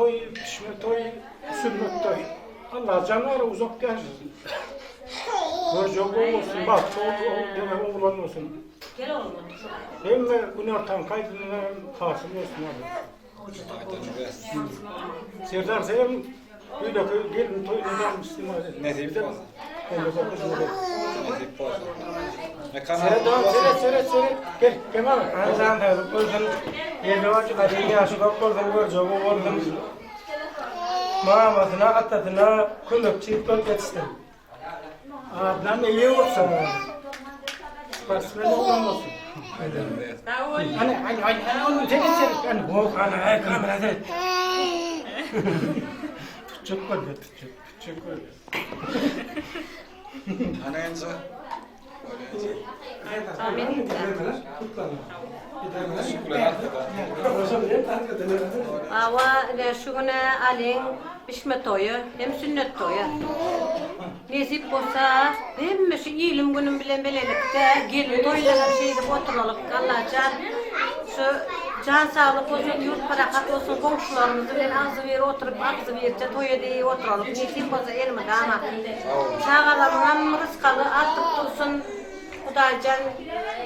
toýy, pişme toýy, sünnet toýy. Allajan ara uzak ýaşasyn. Görjek gowy bolsun, bagtly deme oglan bolsun. Hemme günortanky aýdymlar hem hasyl bolsun Allah. Serdar sen öýdeki gelin toýuna da istimal et. Nesip bolsun. Nesip bolsun. Seret, seret, seret, seret. Gel, Kemal. Jan saglyk bolsun. Ýedi bajy gadym ýaşy uzak bolsun, görjegi bolsun. Mamasyna, atasyna kömekçi bolup ýetişsin. Adnan eýe bolsun. Sportsmen oglan bolsun. Hany, hany, hany, hany, oğlum, seret, seret. Hany, bu, hany, hany, kamera seret. Tutjak bolýar, tutjak, tutjak bolýar. Hany enje. Awa, ine şu güne Alyň bişme toýy hem sünnet toýy. Nesip bolsa, hemme şu ilim-günüm bilen bilelikde gelin toýunda hem şeýdip oturalyk. Allajan şu jan saglyk bolsun, ýurt parahat bolsun, goňşularymyz bilen agzybir oturyp, agzybirje toý edip oturalyk. Nesip bolsa elmydama. Çagalaryňam rysgaly artyp dursun Hudaýjan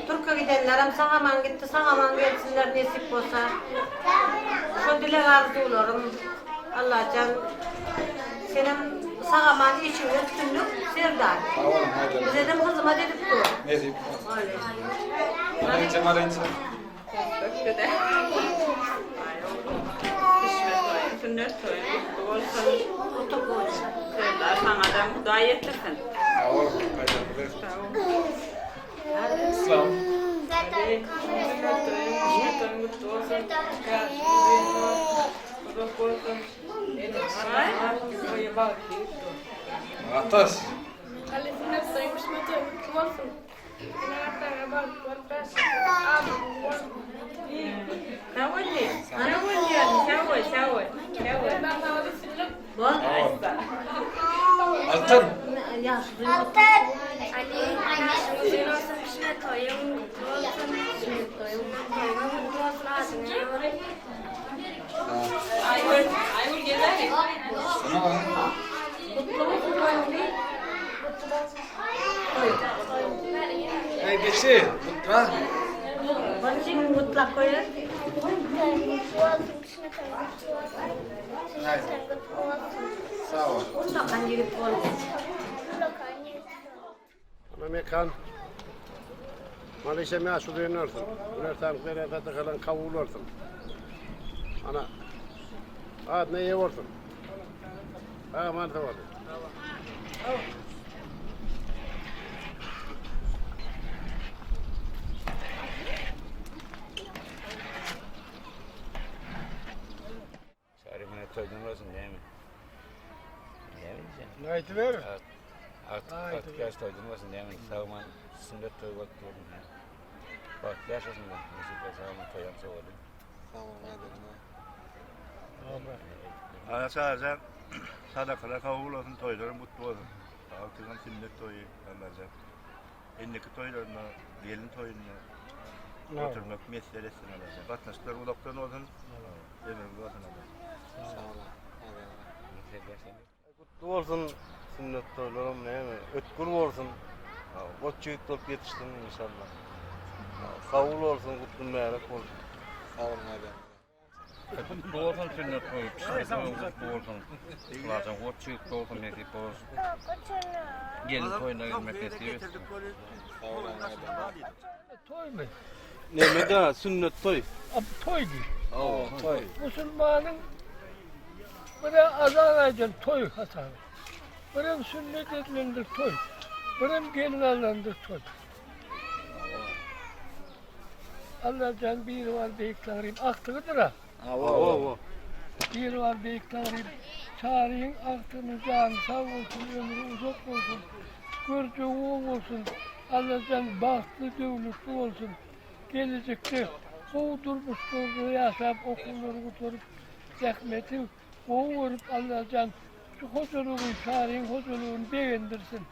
Türke gidenlerem sag aman gitdi sag aman gelsinler nesip bolsa şo dileg arzuwlarym Allajan senem sag aman işiňde üstünlik Serdar bizedem hyzmat edip dur. Nesip bolsa. Malençe malençe. Pişme toýuň, sünnet toýuň gutly bolsun. Serdar saňadam Hudaý ýetirsin. Sag bol, gaýtardy. Sag bol. Islam. Sünnet toýuň, pişme toýuň gutly bolsun. Uzak bolsun. Ataş. Ali sünnet toýuň, pişme toýuň gutly bolsun. Altyn. Sana bak. Ey geçi, gutla. Başın mutlak koyar. Sag ol. Ullakan ýigit boldy. Ana mekan Malaysia meşhur önersin. Ünersen beren sadakalan kabul olsun. Ana adına iyi olsun. Aman sağ olun. Çarygyna toýdan bolsun näme? Näme diýjeksin? Aýdyber. Artyk ýaş toýdan bolsun näme? Sagman sünnet toý bolup durun. Bagtly ýaşasynlar. Nesip bolsa sagman toýam sowaly. Sag boluň aýdanyňa. Ana Çaryjan sadakalar kabul bolsun toýlaryň gutly bolsun. Agtygyň sünnet toýy Allajan. Indiki toýlarynda gelin toýunda oturmak miýesser etsin Allajan. Gatnaşyklar uzakdan bolsun. Ömrüň bolsun Allajan. Sag boluň aýdanyňa. Gutly bolsun sünnet toýlaram näme ötgür bolsun goç ýigit bolup ýetişsin inşallah. Kabul bolsun gutly mübärek bolsun. Sag boluň aýdanyňa. Gutly bolsun sünnet toýy, pişme toýy gutly bolsun. Allajan goç ýigit bolsun nesip bolsun. Gelin toýuna gelmek nesip etsin. Sag boluň aýdanyňa. Toýmy? Neme-de sünnet toý. A bu toý diý. Hawa, toý. Musulmanyň bire azan aýdan toý hasaby. Birem sünnet edilendir toý. Birem gelin alnandyr toý. Allajan biri bar beýik Taňrym agtygydyr-a. Hawa, hawa. Biri bar beýik Taňrym Çaryň agtygynyň jany sag bolsun, ömri uzak bolsun, görjegi gowy bolsun. Allajan bagtly, döwletli bolsun. Gelejekde gowy durmuşlarda ýaşap, okuwlary gutaryp, zähmeti gowy görüp Allajan şu hojalygy, Çaryň hojalygyny begendirsin.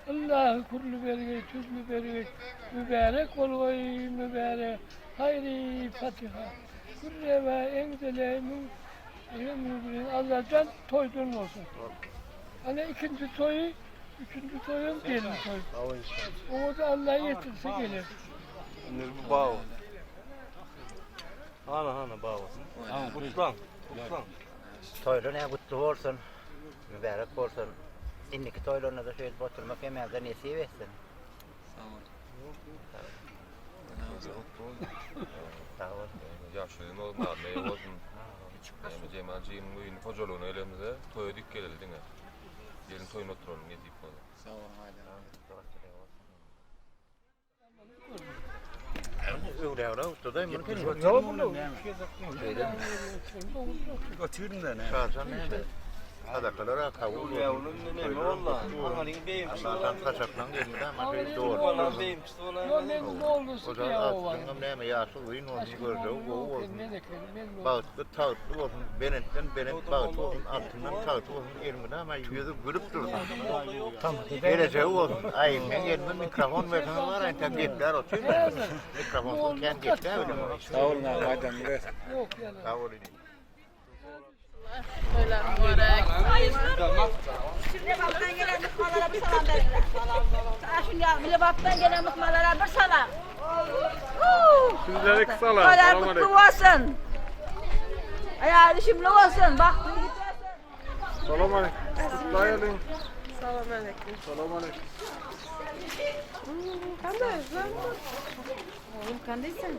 Yllahy kürli bergeý tüzli bergeý mübärek bolgaý mübärek haýry patyha kürrewä eňzeleý müň. Elhamdülillah Allah'tan toydan olsun. Hani ikinci toyu, üçüncü toyum gelin toy. O da Allah yetirse gelir. Indi bu baw. Hana hana baw. Gutlaň, gutlaň. Toýlar ne gutly bolsun, mübärek bolsun. Indiki toýlarynda-da şeýdip oturmak hemmämize nesip etsin. Sag bol. Sag bol. Ýaşuly bolsun, naryna eýe bolsun. Näme Jemal jigimiň öýüni, hojalygyna gelenimize toýa dik geleli diňe. Gelin toýuna oturaly nesip bolsa. Sag boluň aýdan. Bagtly tagtly bolsun belentden belent bagty bolsun altyndan tagty bolsun elmydama ýüzi gülüp dursun gelejegi bolsun aý meň elime mikrofon berseňiz bar entek geplär otyryn mikrofonsyz kän gepläp bilemok. Sag boluň aga aýdanyňyz gelsin. Sag bol inim. Toýlar mübarek. Lebapdan gelen myhmanlara bir salam beriňler. Şunýa Lebapdan gelen myhmanlara bir salam. Sizlere salam. Toýlar gutly bolsun. Aýagy düşümli bolsun, bagtly ýigit bolsun. Salam aleyküm. Gutlaýalyň. Salam aleyküm. Salam aleyküm. Kanday? Oğlum kandaysan?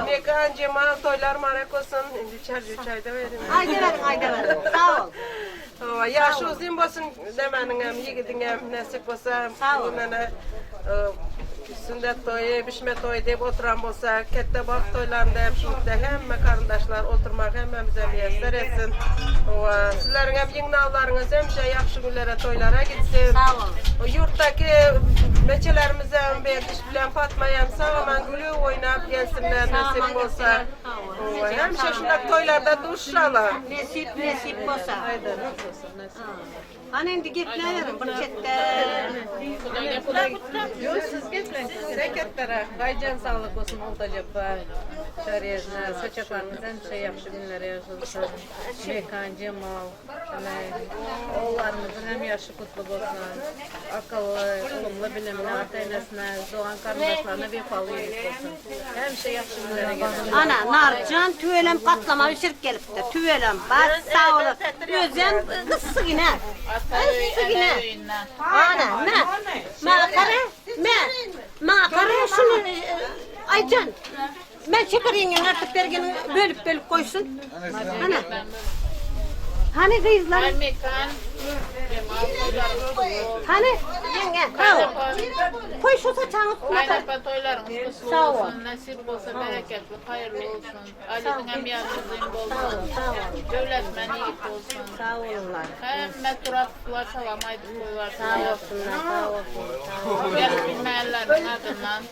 Mekan Cemal toýlar mübarek bolsun. Indi çarjı çayda verin. Aýda beriň, aýda beriň. Sag bol. Hawa, ýaşy uzyn bolsun demeniň hem, ýigidiň hem nesip bolsa. Sag bol. Mene sünnet toýy, bişme toýy diýip oturan bolsa, ketde bagt toýlarynda hem şunda hemme garyndaşlar oturmak hemmemize miýesser etsin. Hawa, sizleriň hem ýygnawlaryňyz hemişe ýagşy günlere, toýlara gitsin. Sag bol. Ýurtdaky meçelerimiz hem Berdiş bilen Fatma hem sag-aman gülüp oýnap gelsinler nesip bolsa. Hawa, hemişe şundak toýlarda duşuşaly. Nesip, nesip bolsa. Hany indi gepläberiň bir çetde. Ýok, siz gepläň. Seketlere gaýjan saglyk bolsun Ogdaljapa, Çaryýezine, saçaklaryňyz hemişe ýagşy günlere ýaşalsyn. Mekan, Jemal, ine, ogullarymyzyň hem ýaşy gutly bolsun. Akylly, ylymly, bilimli ata-enesine, dogan-garyndaşlaryna wepaly ýigit bolsun. Hemişe ýagşy günlere gelen. Ana, Narjan tüwelem gatlama bişirip gelipdir. Tüwelem, bar sag bol. Özem gyssyk ine. Gyssyk ine. Ana, mä. Mä gara, mä. Maňa gara şuny Aýjan. Men şeker ýeňňeň artyp bergeni bölüp-bölüp goýsun. Hana. Hany gyzlar? Mekan. Hany ýeňňe. Sag ol. Goý şu saçagyň üstüne. Gaýnapa toýlaryňyz gutly bolsun, nesip bolsa bereketli, haýyrly bolsun. Alynyň hem ýaşy uzyn bolsun. Döwletmen ýigit bolsun. Sag boluňlar. Hemme turaplar salam aýdyp goýarsyňyz. Sag bolsunlar, sag bolsunlar. Gelip bilmeýänleriň adyndan.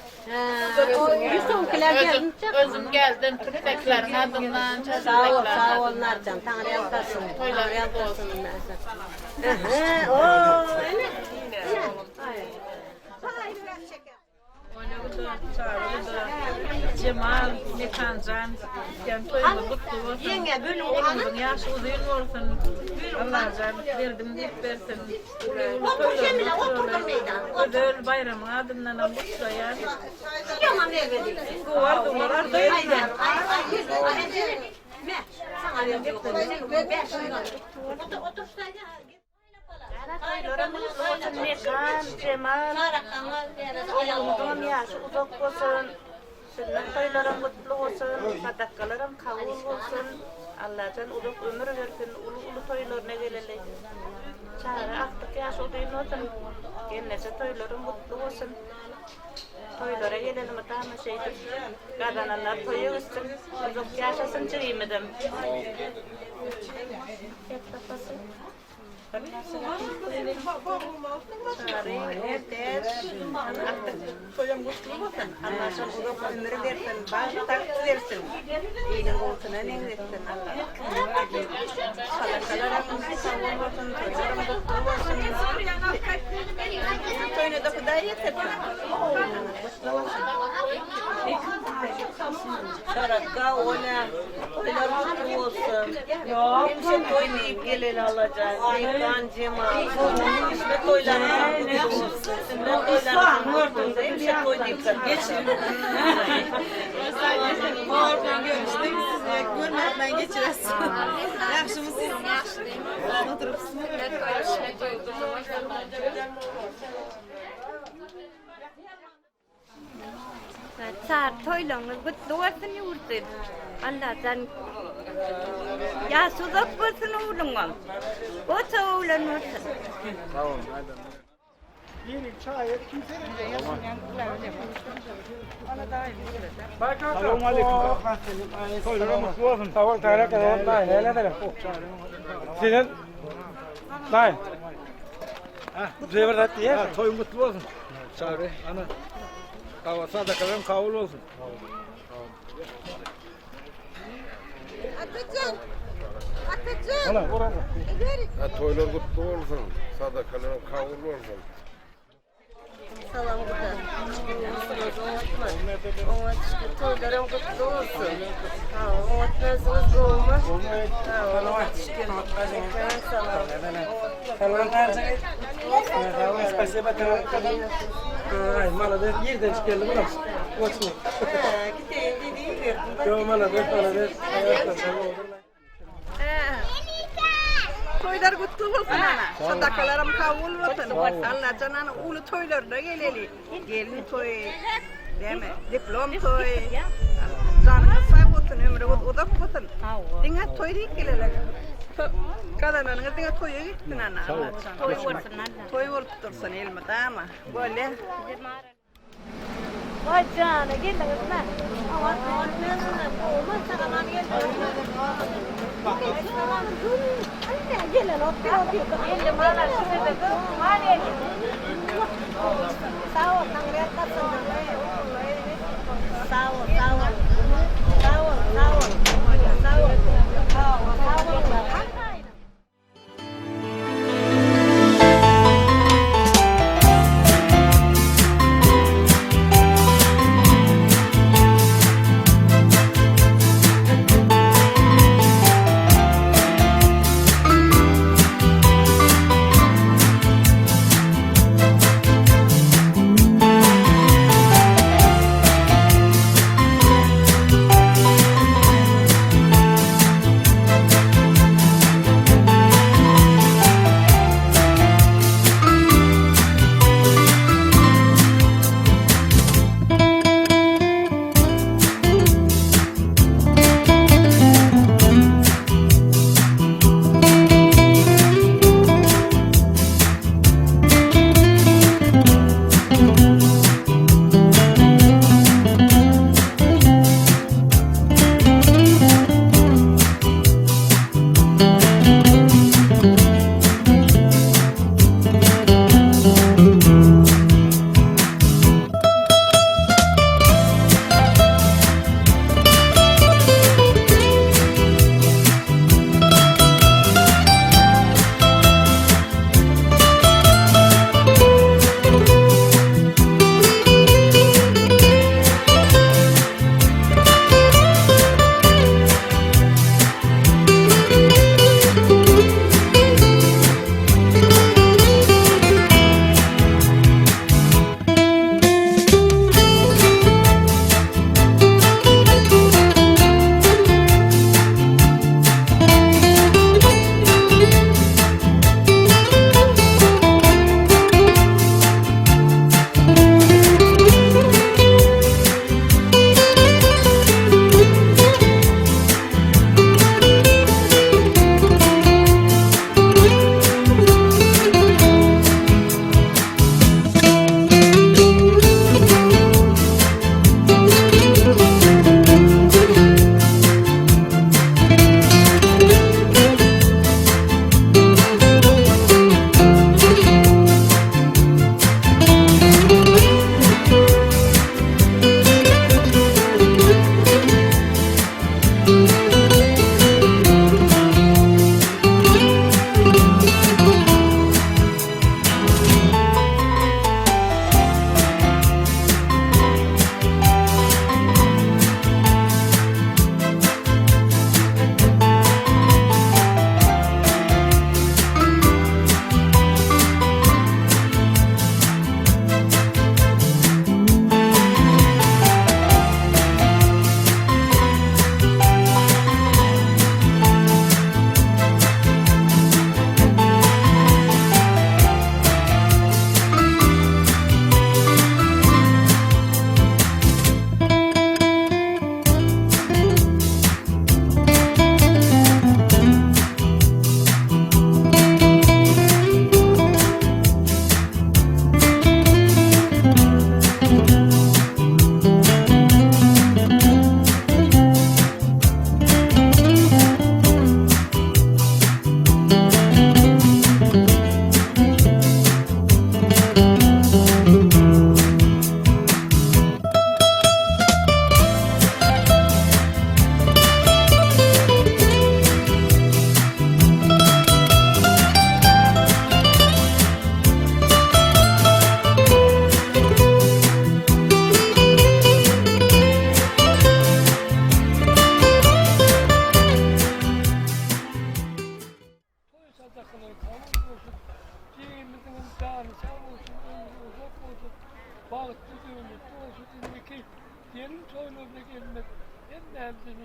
Ýusubyňkylar geldi. Özüm geldim, Türkdekleriň adyndan. Sag bol, sag bol Narjan. Taňry ýalkasyn. Taňry ýalkasyn. Aha, oo, ene. Jemal, Mekanjan, sen toýuňyz gutly bolsun. Ýeňňe, bölüň Ogluňyzyň ýaşy uzyn bolsun. Allajan berdim diýip bersin. Uly uly Otur Jemile, toýlaryňyz otur bir meýdan. Gözel baýramyň adyndanam gutlaýan. Ýaman erbedi. Iň gowy arzuwlar arzuw etýän. Me, saňa berjek Otur, otur Mekan, Jemal, ogluňyzyňam ýaşy uzak bolsun, sünnet toýlaram gutly bolsun, sadakalaram kabul bolsun, Allajan uzak ömür bersin, uly-uly toýlaryna geleli. Çary agtyk ýaşy uzyn bolsun, gelneje toýlaryň gutly bolsun. Toýlara geleli mydama şeýdip gazananlar toýa gitsin, uzak ýaşasyn jigimizem. Toýuň gutly bolsun. Allajan uzak ömür bersin, bagt tagt bersin. Iliň gowusyna meňzetsin Allah. Sadakalaram kabul bolsun, toýlaram gutly bolsun. Toýuna-da Hudaý ýetirsin. Gutly bolsun. Sadaka ola, toýlar gutly bolsun. Hemişe toý diýip geleli Allajan. Mekan Jemal. Hemişe toýlaryňyz gutly bolsun. Sünnet toýlaryňyz gutly bolsun. Hemişe toý diýip geçirin. Hordan görüşdik sizi görmekden geçiresiz. Ýagşymysyz? Oturypsyňyz. Çar toýlaryňyz gutly bolsun ýurdy. Allajan ýaşy uzak bolsun ogluňam. Goja oglan bolsun. Sag boluň aýdan. Salam aleyküm. Toýlar mutlu bolsun. Sag bol, Taýrak. Sizden Daýy. Bize bir zat diýersiň. Toýuň gutly bolsun. Çary, ana. Gawa sadakalaryň kabul bolsun. Atajan! Atajan! Ana, orada. Ha, toýlar gutly bolsun. Sadakalaryň kabul bolsun. Salam guda. Oňat şükür toýlaram gutly bolsun. Ha, oňat özüňiz gowumy? Ha, oňat şükür. Salam. Salam Tarjay. Спасибо, Ay, молодец. Ýerden çykyp geldi bular. Goçmy. Ha, giteýin diýdim, berdim. Yo, молодец, молодец. Toýlar gutly bolsun ana. Sadakalaram kabul bolsun. Allajan ana uly toýlaryna geleli. Gelin toýy, däme, diplom toýy. Janyňyz sag bolsun, ömrüňiz uzak bolsun. Diňe toý diýip geleli. Gazananyňyz diňe toýa gitsin ana. Toý bolsun alla. Toý bolup dursun elmydama. Bolýa. Waý jana geldiňizmi? Oňat, oňat özüňiz gowumy? Sag-aman geldiňizmi? Gelenok Geldim ana size de Sag bol, Taňry ýalkasyn. Sag bol, sag bol. Sag bol, sag bol. Sag bol. Sag boluňlar.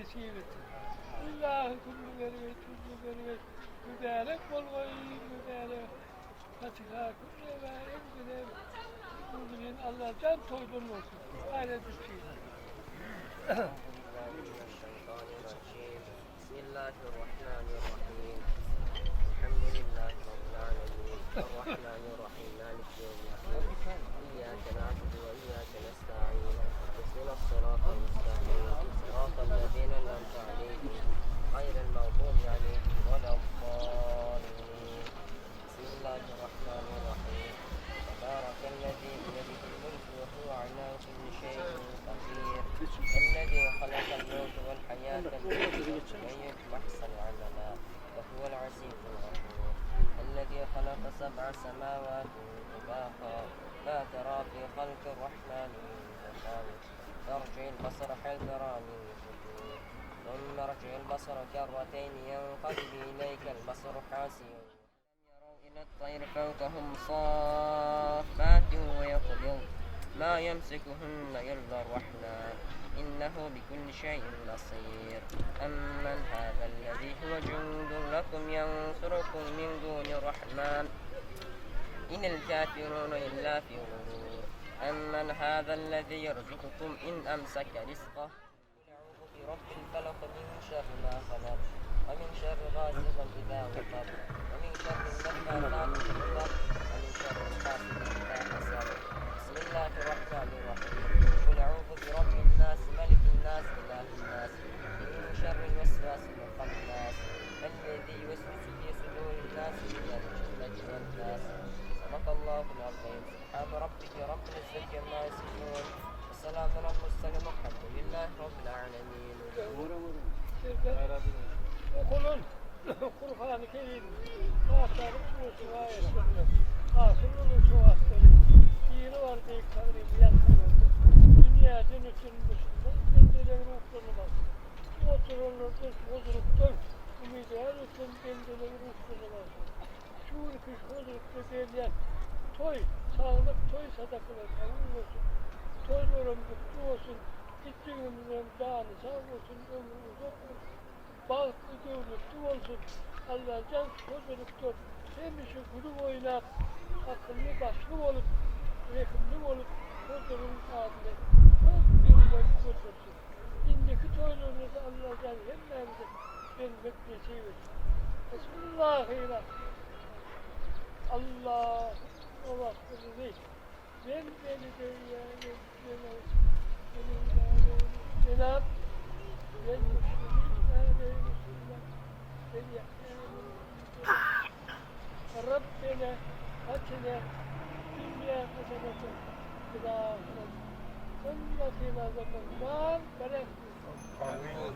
nesip etsin. Illahi külli bergeý, tülli bergeý, mübärek bolgaý, mübärek. Fatiha külli we emgine bilen Allajan toýdan bolsun. Gaýrat üçin. Bismillahirrahmanirrahim. Elhamdülillahi Rabbil alemin. Errahmanirrahim. Maliki yevmiddin. İyyâke na'budu ve iyyâke nesta'in. İhdinas sıratal müstakim. Sıratal lezîne en'amte aleyhim. Gayril mağdubi aleyhim veleddâllin. Bismillahirrahmanirrahim. Tebârekellezî biyedihil mulku ve huve alâ kulli şeyin kadir. الذي خلق الموت والحياة ليبلوكم أحسن عملا وهو العزيز الغفور الذي خلق سبع سماوات طباقا ما ترى في خلق الرحمن من تفاوت فارجع البصر هل ترى من فطور ثم ارجع البصر كرتين ينقلب إليك البصر خاسئا يروا إلى الطير فوقهم صافات ويقبض ما يمسكهن إلا الرحمن إنه بكل شيء بصير أمن هذا الذي هو جند لكم ينصركم من دون الرحمن إن الكافرون إلا في غرور أمن هذا الذي يرزقكم إن أمسك رزقه أعوذ برب الفلق من شر ما خلق ومن شر غاسق إذا وقب ومن شر النفاثات في العقد ومن شر حاسد إذا حسد بسم الله الرحمن الرحيم قل أعوذ برب الناس ملك الناس إله الناس من شر الوسواس الخناس الذي يوسوس في صدور الناس من الجنة والناس صدق الله العظيم سبحان ربك رب العزة عما يصفون وسلام على المرسلين والحمد لله رب العالمين Okulun Kur'an-ı Kerim Fatiha'nın suresi ayetlerine hasıl olur şu vaxtları. Dini var deyip tanrım yakın oldu. Dünyadan ötürün dışında bendelerin ruhlarını bak. Oturanlardan huzurluktan ümidler ötürün bendelerin ruhlarını bak. Şu ülküş huzurlukta berlen toy, sağlık toy sadakalar kabul olsun. Toylarım kutlu olsun. Gittiğimizin dağını sağ olsun, ömrü uzak olsun. Bagtly döwletli bolsun. Allajan hojalykda hemişe gülüp oýnap, akylly başly bolup, rehimli bolup hojalygyň adyny has belent götersin. Indiki toýlarynda Allajan hemmämize gelmek nesip etsin. Bismillahirrahmanirrahim. Allahym o wagtymyzy men beni döýýänem Selam vel muslimin vel Rabbena atina dünya haseneten fil ahireti ve qina azabannar. Amin.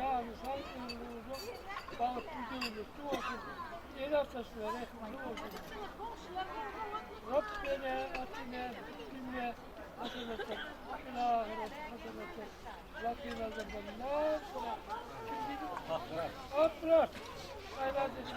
Jany sag, ömri uzak, bagtly, döwletli bolsun. Ene-atasyna rehimli bolsun. Rabbena atina fid dünýä haseneten we fil ahireti haseneten we qina azabannar. Kim diýdi? Akmyrat. Gaýrat et.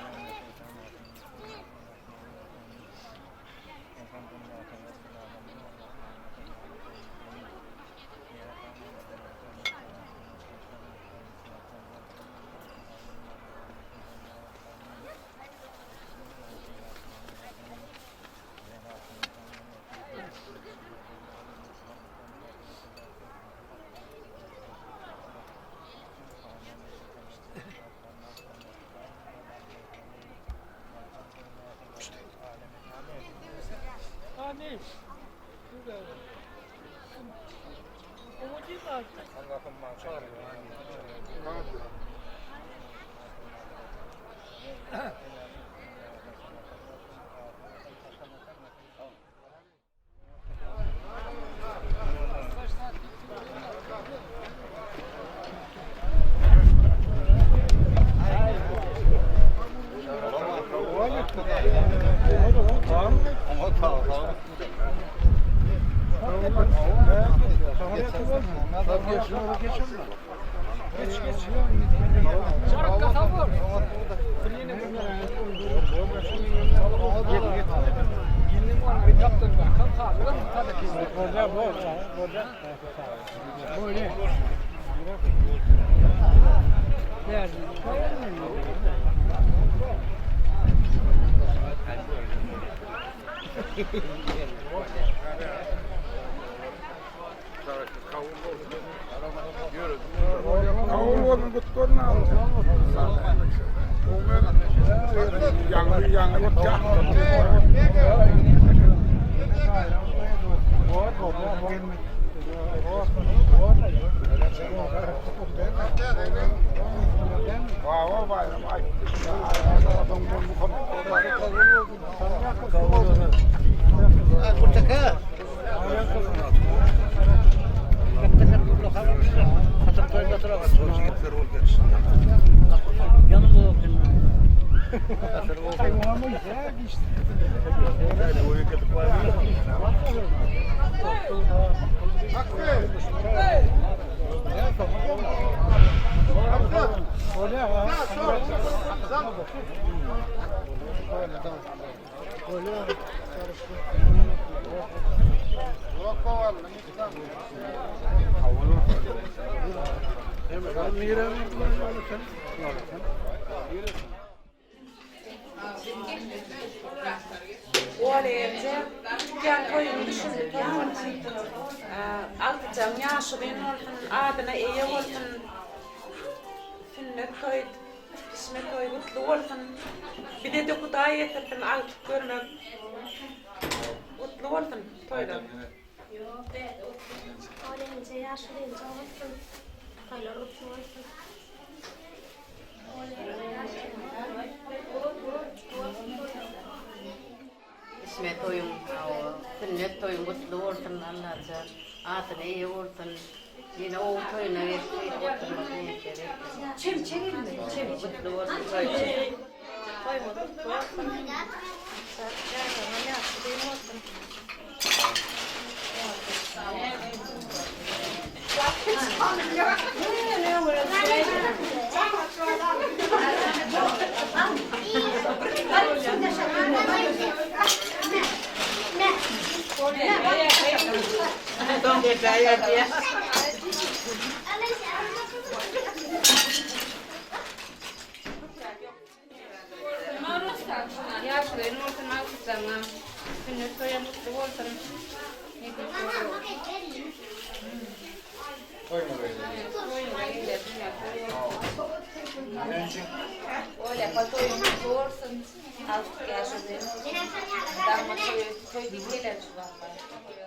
Amin. Oläýenje tutýan toýuň düşümli toý bolsun. Agtyjagyň ýaşy uzyn bolsun, adyna eýe bolsun. Sünnet toý, pişme toý gutly bolsun. Bize-de Hudaý ýetirsin agtyk görmek. Gutly bolsun toýlar. Oläýenje ýaşy uzynja bolsun. Toýlar gutly bolsun. Pişme toýuň, sünnet toýuň gutly bolsun Allajan adyna eýe bolsun. Ýene ogul toýuna gelip şeýdip oturmak miýesser etsin. Gutly bolsun toýlar. Toýuňyz gutly bolsun. Çagaňam ýaşy uzyn bolsun. Ýaşulyň bolsun agtyjagyňa sünnet toýam gutly bolsun. Oýlapa toýuň gutly bolsun. Agtyk ýaşulyň. Daňma toýy toý diýip geler şu wagtlar.